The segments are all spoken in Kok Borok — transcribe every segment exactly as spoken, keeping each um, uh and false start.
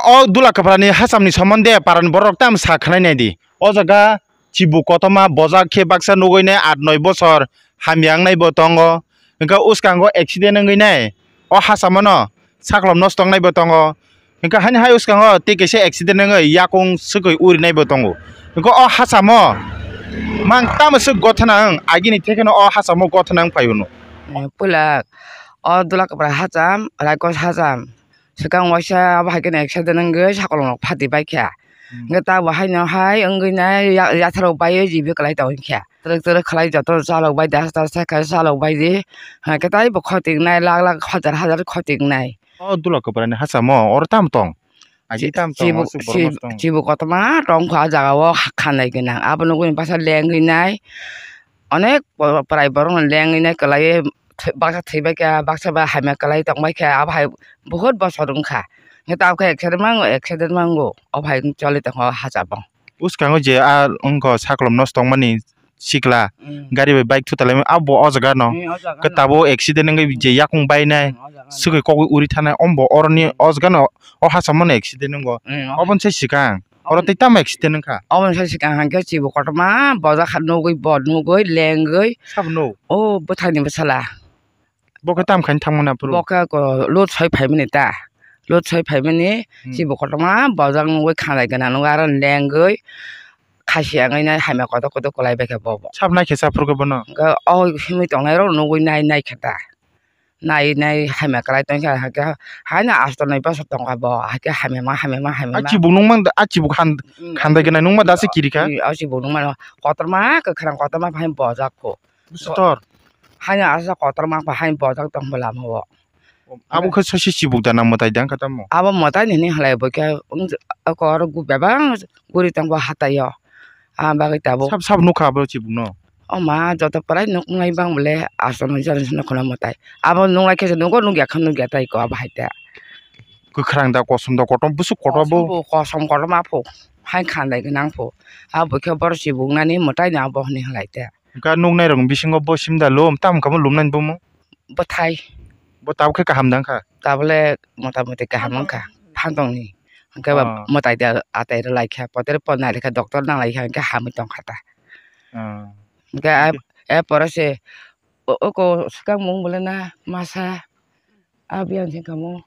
O Dula Kwphrani hachamni somonde parani borok tam sa khnai nai di. O jaga chibuk kotorma bojak khe baksa nugui nai aat noi bosor hamya wngnai bo tongo. Hwnkhe uskango accident wngwi nai o hachamo no saklom nosto wngnai bo tongo. Hwnkhe haini hai uskango tei kaisa accident wngwi yakung swkwi uri nai bo tongo. Hwnkhe o hachamo mang tamo swk gothana wng agini thekheno o hachamo gothana wng phai hwnwi. Puila o Dula Kwphra hacham, Raikos hacham. Swkang waisa abo hai kheno accident wngwi sakolom rok phati bai kha. Hmm. Hwnkhe ta bo haino hai wngwi nai ya-, yathar rok bai jibi kwlai tong kha. Twrwk twrwk khlai joto chalok bai das das khe chalok bai di. Hwnkhe tai bo khoti wngnai lak lak hajar hajar khoti wngnai. O Dula Kwphrani hachamo oro tam tong? Agi tam tong, chibuk, o swk borok chib-, tong. Chibuk kotorma tong kha o jaga o khanai gwnang. Abo nugui basa lengwi nai. Onek bo-, bwrai borok no lengwi nai kwlaiwi thwi-, baksa thwi bai kha, baksa ba hamya kwlai tong bai kha, abo hai buhut bosor wng kha. Hwnkhe tabukhe accident mango, accident mango, o hai choli tong kha o hachamo. Uskango je a wngkha saklom nosto wngmani sikla, hmm, gari bai bike thutalai abo o jaga no. Hmm, o jaga no. Khe tabuk accident wngwi je yakung bainai, hmm, o jaga no, swkwi kogwi uri thanai, ombo oroni o jaga no o hachamo no accident wngo. Hmm, o oboni sai swkang. Oro tei tamo accident wngkha? Omo sai swkang hwnkhe chibuk kotorma bojak kha nugui bo nugui lengwi. Sabo nuk? O bwthaini bwsala. Bo khe tam khaini thangmani aphuru? Bo khe ko load soi phaimani ta. Load soi phaimani, hmm, chibuk kotorma bojak nugui khanai gana nugui aro lengwi khasi wngwi nai hamya kotor kotor kwlai bai kha bobo. Sab naikhe sa aphuru khe bono? Hwnkhe o simi tongnai rok nugui nai naikhe ta. Nai nai hamya kwlai tongkha, hakhe haino aswk nai bwswk tongkha bo, hakhe hamya ma, hamya ma, hamya ma. A chibuk nung man, a chibuk han-, hmm, khandai gwnai nung ma da se kiri kha? Hmm, a chibuk nung mano, kotorma kwkhwrang kotorma phai bojak kho. Bwswk tor? Haino aswk kotorma phai bojak tong bwla mo bo. Abo khe sosi chibuk da na mwtai da wngkha tamo? Abo mwtai nini halai bo khe, wng, oko oro bebak guri tong bo hatai o. Ah, bagwi tabuk. Sab, sab nukha abo chibukno? O ma, joto prai nuk wngnai bang bole, aswk nai jani sino khwna mwtai. Abo nunglai khe se nugo, nukya khe nukya tai ko abo hai ta. Kwkhwrang da, kosom da, kotom, bwswk kotom bo? Kosom bo, kosom kotom apho. Hai khandai gwnang pho. Abo khe boro chibuk nani mwtai ni abo hwnwi halai ta. Hwnkhe nuknai rokni bisingo bo sim da lum, tamo khe bo lumnani bumo? Bwthai. Bo tabuk khe kaham da wngkha? Tabole mota moti kaham wngkha. Phantongni. Hwnkhe ba ah, mwtai da atai rwlai kha, poter pon nai rwkha, doctor nang lai kha, hwnkhe hamwi tong kha ta. Ah. Hwnkhe a, hwnkhe e pore se o, oko swkang mung bole na masa. A biyang se kamo.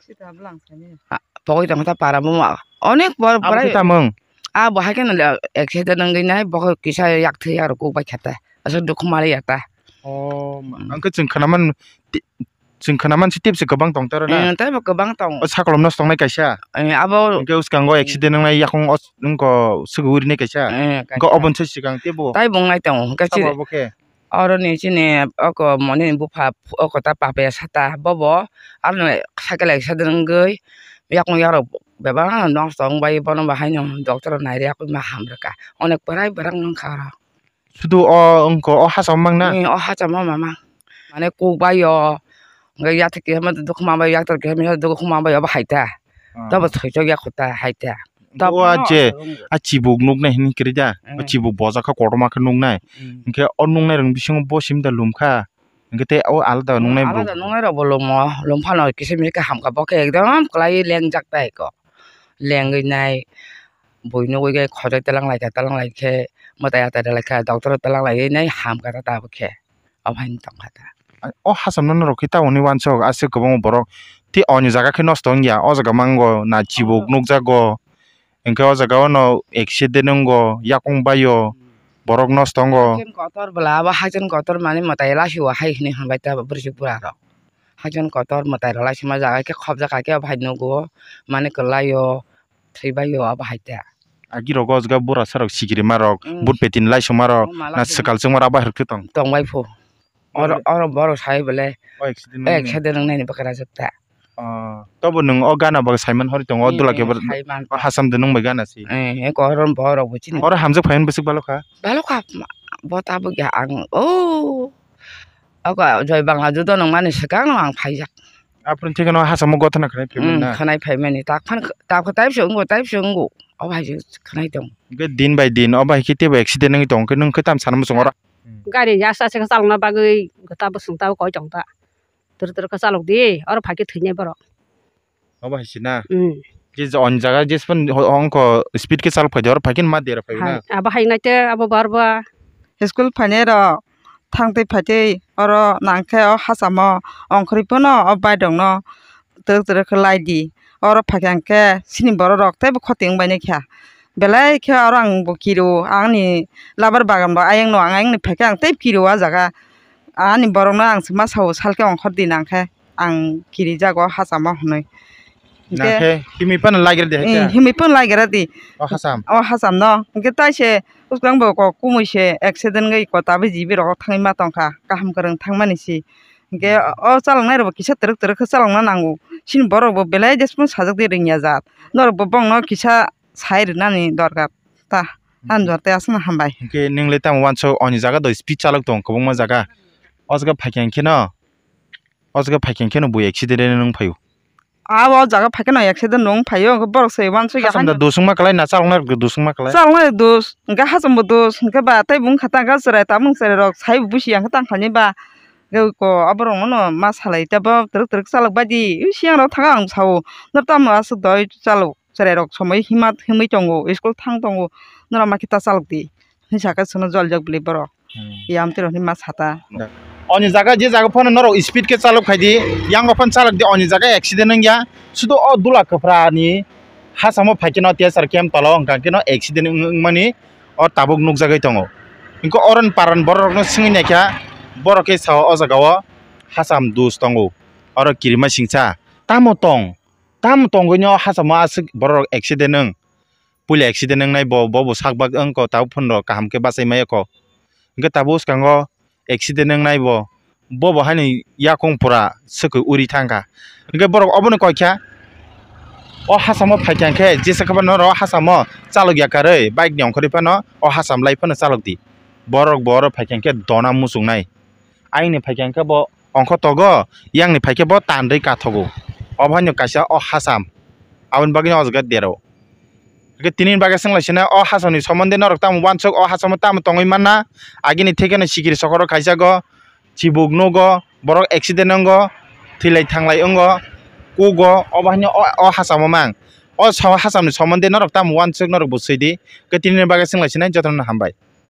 Sita bwlang sani. A, pogwi tong kha ta para mo. Onek bor abo bwrai. Khe tamung? A bo hai kheno le accident wngwi nai, bo kisa yak thwi yak rw kuk bai kha ta. Aswk dukhu mali ya ta. Oh, ma. Hmm. Ang khe chwng khwnaman ti-, chwng khwnaman se tip se kwbang tong taro na? Eh, tei bo kwbang tong. O sakolom nosto wngnai kaisa. Eh, abo. Hwnkhe uskango accident wngnai yakung os-, wngkho swgwi urinai kaisa. Eh, kaisa. Hwnkhe oboni se swkang teibo. Tai bo wngnai tongo. Hwnkhe sabo chini abo khe? Oroni chini oko moni bupha oko ta papaya sata bobo. Aroni cycle accident wngwi yakung yarok bebak nosto wngbai bono bahaino doctor nai rwya ma hamrwkha. Onek bwrai bwrang wngkha oro. Sudu o wngkha o hacham mang na? Ni o hacham o mama. Mane kuk bai o. Hwnkhe yathek keha ma dukhu ma bai, yaktar keha ma dukhu ma bai, obo hai ta. Ah. Tobo thoichok ya kho ta hai ta. Tobo o a no je, aswk wngkha. A chibuk nuknai hini kwrwi da? O eh, chibuk bojak kha kotorma khe nuknai. Hmm. Hwnkhe o nuknai rokni bisingo bo sim da lum kha. Hwnkhe tei o alada nuknai borok? Alada nuknai rok bo lumo, lum phano kisa misa khe hamkha. Bo khe ekdom kwlai lengjak tai ko. Lengwi nai. Bui nugwi khe khojai talang lai kha, talang lai khe mwtai atai rw lai kha, doctor o talang lai nai ham kha ta tabuk khe. Obo hai tong kha ta. O hacham no norok khe tamoni uansuk aswk kwbangma borok tei oni jaga khe nosto wngya, o jaga mango na chibuk oh, nukjago, hwnkhe o jaga o no accident wngo, yakung bai o, hmm, borok nosto wngo. Hakhe kotor bwla abo hakhe kotor mani mwtai laisio hai hwnwi hwnbai ta bwrwi bura rok. Hakhe kotor mwtai rok laisima jaga khe khobjak kha khe obo hai nugo mani kwlai o. Thwi bai o abo hai ta. Agi rogo o jaga bura sa rok sikiri ma rok, hmm, bun peti ni laisuma rok, oh, ma na laisuma. Swkal chwngma rok abo hai rok tong. Tong bai phu. Oro, oro borok sai bole. O accident wngmani. Accident wngnaini bwkra jwk ta. Oh, tobo nwng o gana bo saiman hori tongo, o dula khe bo sai man o ta. Hacham de nwng bai gana si. Eh, eh, ko oro borok bo chini. Oro hamjak phaimani bwswk balo kha? Balo kha, ma, bo tabuk ya ang, oh. Oko Joy Bangla judo nangmani swkang no ang phaijak. Aphuru thikeno hachamo gothana khnai phaimani na? Hmm, khnai phaimani. Tak phan, tak phan taibse wngo, taibse wngo. Obo hai se khnai tong. Hwnkhe din bai din, obo hai khe teibo accident wngwi tong khe, nwng khe tamo sana muchungo oro? Gari ya sa se chalokna bagwi ta bwswng ta koi tong ta. Twrwk twrwk khe chalok di, oro phai khe thwinai borok. Obo hai se na? Hmm. Je je on jaga jespan ho-, hongko speed khe chal phaidi, oro phaikin ma dera phaiwi na. Hai, abo hai naite abo bar ba. School phainai rok thangtwi phaitwi oro nangkhe o hachamo ongkhorwi phano o bike rokno twrwk twrwk khe lai di. Oro phaikha hwnkhe chini borok rok teibo khoti wng bai nai kha. Belai khe oro ang bo kiro, ani labar bagan bo ayang no ang ayang ni phaikha ang tei kiro o jaga. Ani borok no ang se ma sao salke ongkhor di nangkhe. Ang kirijago hachamo hwnwi. Hwnkhe, nangkhe himwi phano laigra di hai eh, khe? Himwi phano laigra di. O hacham? O hacham no. Hwnkhe tai se bwskang bo kok kumui se accident wngwi kota bai jibi rok thangwi ma tongkha. Kaham kwrwng thangmani si. Hwnkhe o chaloknai rok bo kisa twrwk twrwk khe chalokna nango. Chini borok bo belai jesphano sajak de rwngya jat. Norok bo bongno kisa sai rwnani dorkar ta. Ani jora tei aswkno hambai. Hwnkhe nwng le tamo uansuk oni jaga do speed chalok tong kwbangma jaga. O jaga phaikha hwnkhe no. O jaga phaikha hwnkhe no bui accident wng phaio. A o jaga phaikhe no accident wng phaio, hwnkhe borok se uansuk ya. Hacham da haino. Dusungma kwlai na chaloknai rok dusungma kwlai. Chaloknai dos, hwnkhe hacham bo dos, hwnkhe ba tei bung kha tang kha chwrai tabuk chwrai rok sai busi yang kha tang kha ni ba. Hwnkhe ko aborok no ma salai tei bo twrwk twrwk chalok bai di. Ui siyang rok thang ang sao. Nor tamo aswk doi chalok. Chwrairok somoi hima himwi tongo, school thang tongo, norok ma khe ta chalok di, hinwi sakhe chwngno joljak bwlwi borok. Hmm. Yam twi rok hinwi ma sata. Oni jaga je jaga phano norok speed khe chalok khai di, yango phano chalok di, oni jaga accident wngya, sudu o dula kwphrani hachamo phai kheno T S R camp tolo hwnkha kheno accident wng-, wngmani o tabuk nukjagwi tongo. Hwnkhe oroni parani borok rokno swngwi naikha, borok khe sao o jaga o hacham dos tongo, oro kirima singcha tamo tong? Tamo tongwi no hachamo aswk borok rok accident wng. Puila accident wngnai bo, bo bo sakbak wngkho, tabuk phano rok kaham khe bachai maya kho. Hwnkhe tabuk swkango accident wngnai bo, bo bo haino yakung pura swkwi uri thangkha. Hwnkhe borok obono koi kha, o hachamo phaikha hwnkhe jesa khe phano norok hachamo chalok ya karwi bike ni ongkhorwi phano o hacham lai phano chalok di. Borok bo oro phaikha hwnkhe dona muchungnai. Ayang ni phaikha hwnkhe bo ongkho togo, yang ni phaikhe bo tandwi kathogo. Obo haino kaisa o hacham, aboni bagwi no o jaga dero. Hwnkhe tini bagwi swnglaisina o hacham ni somonde norok tamo uansuk, o hachamo tamo tongwi manna, agini thekeno sikiri sokoro khaisago, chibuk nugo, borok accident wngo, thwilai thanglai wngo, kugo, obo haino o, o hachamo mang. O sa-, hacham ni somonde norok tamo uansuk norok bo swidi. Hwnkhe tini bagwi swnglaisina jotono hambai.